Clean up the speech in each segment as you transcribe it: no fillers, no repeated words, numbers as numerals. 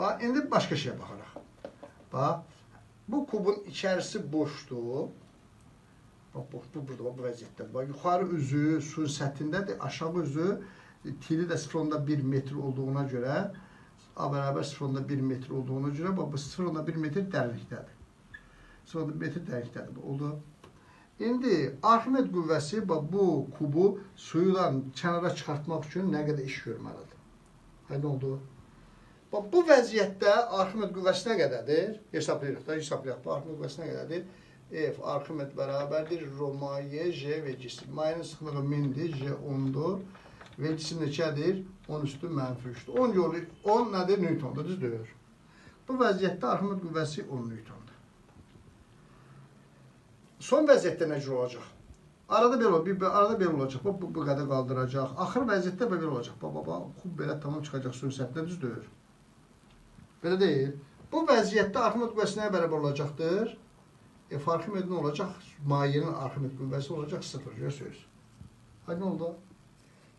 Bax, indi başqa şeyə baxaraq. Bax, bu kubun içərisi boşdur. Bax, bu burada, bax, bu vəziyyətdə. Bax, yuxarı üzü suyun səthindədir, aşağı üzü tili də 0,1 metr olduğuna görə, A bərabər 0,1 metr olduğuna görə, bax, bu 0,1 metr dərinlikdədir. 0,1 metr dərinlikdədir. Oldu. İndi Arximed qüvvəsi bax, bu kubu suyudan kənara çıxartmaq üçün nə qədər iş görməlidir? Nə oldu? Bax, bu vəziyyətdə Arximed qüvvəsi nə qədərdir? Hesablayırıq da, hesablayaq. Bu Arximed qüvvəsi nə qədərdir? F Arximed bərabərdir Rho maye J V cisim. Mayenin sıxlığı 1000-dir, J 10-dur. V cisim neçədir? 10 üstü mənfi 3-dür. 10 yolu, 10 nədir? Newtondur, düzdür. Bu vəziyyətdə Arximed qüvvəsi 10 Newtondur. Son vəziyyətdə nə cür olacaq? Arada belə olacaq, arada belə olacaq. Bax, bu qədər qaldıracaq. Axır vəziyyətdə belə olacaq. Bax, bax, bax, kub belə tamam çıxacaq suyun səthinə, düzdür. Belə deyil. Bu vəziyyətdə Arximed qüvvəsi nəyə bərabər olacaqdır? F Arximed nə olacaq? Mayenin Arximed qüvvəsi olacaq 0. Görürsünüz. Ha, nə oldu?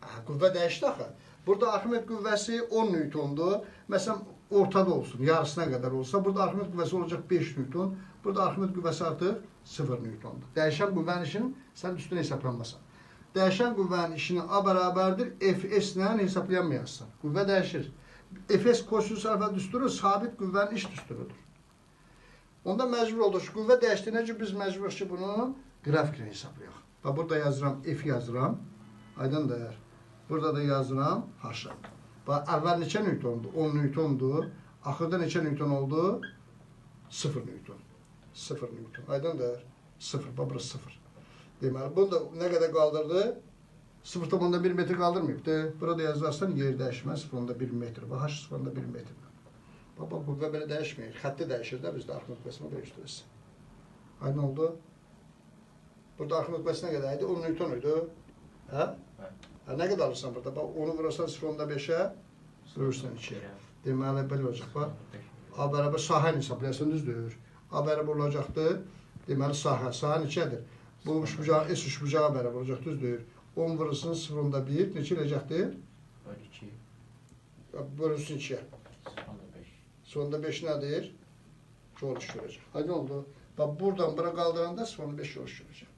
Ha, qüvvə dəyişdi axı. Burada Arximed qüvvəsi 10 Newtondur. Məsələn, ortada olsun, yarısına qədər olsa, burada Arximed qüvvəsi olacaq 5 Newton. Burada Arximed qüvvəsi artıq 0 Newtondur. Dəyişən qüvvənin işini sən üstünə hesablanmasan. Dəyişən qüvvənin işini A bərabərdir Fs ilə hesaplayamayasın. Qüvvə dəyişir. Fs kosinüs alfa düsturu sabit qüvvənin iş düsturudur. Onda məcbur olduq ki, qüvvə dəyişdiyinə görə biz məcburuq ki, bunu qrafiklə hesablayaq. Bax, burada yazıram, F yazıram. Aydın dəyər. Burada da yazıram H-ı. Bax, əvvəl neçə Newtondur? 10 Newtondur. Axırda neçə Newton oldu? 0 Newton. 0 Newton. Aydın dəyər. 0. Bax, burası 0. Deməli, bunu da nə qədər qaldırdı? 0,1 metr qaldırmayıbdır. Burada yazarsan yer dəyişmə 0,1 metr. Bax, H 0,1 metr. Bax, bax, qüvvə belə dəyişməyir. Xətti dəyişir də bizdə Arximed qüvvəsinə belə üstürüz. Aydın oldu. Burada Arximed qüvvəsi nə qədər idi? 10 Newton idi. Hə? Hə, nə qədər alırsan burada? Bax, onu vurursan 0,5-ə, vurursan 2-yə. Deməli, belə olacaq. Bax, A bərabər sahəni hesablayarsan, düzdür. A bərabər olacaqdır. Deməli, sahə. Sahə neçədir? Bu üçbucağı, S üçbucağa bərabər olacaq, düzdür. 10 vurursun 0,1, neçə eləyəcəkdir? 2. Bölünsün 2-yə. 0,5. 0,5 nədir? Yol iş görəcək. Aydın oldu. Bax, buradan bura qaldıranda 0,5 yol iş görəcək.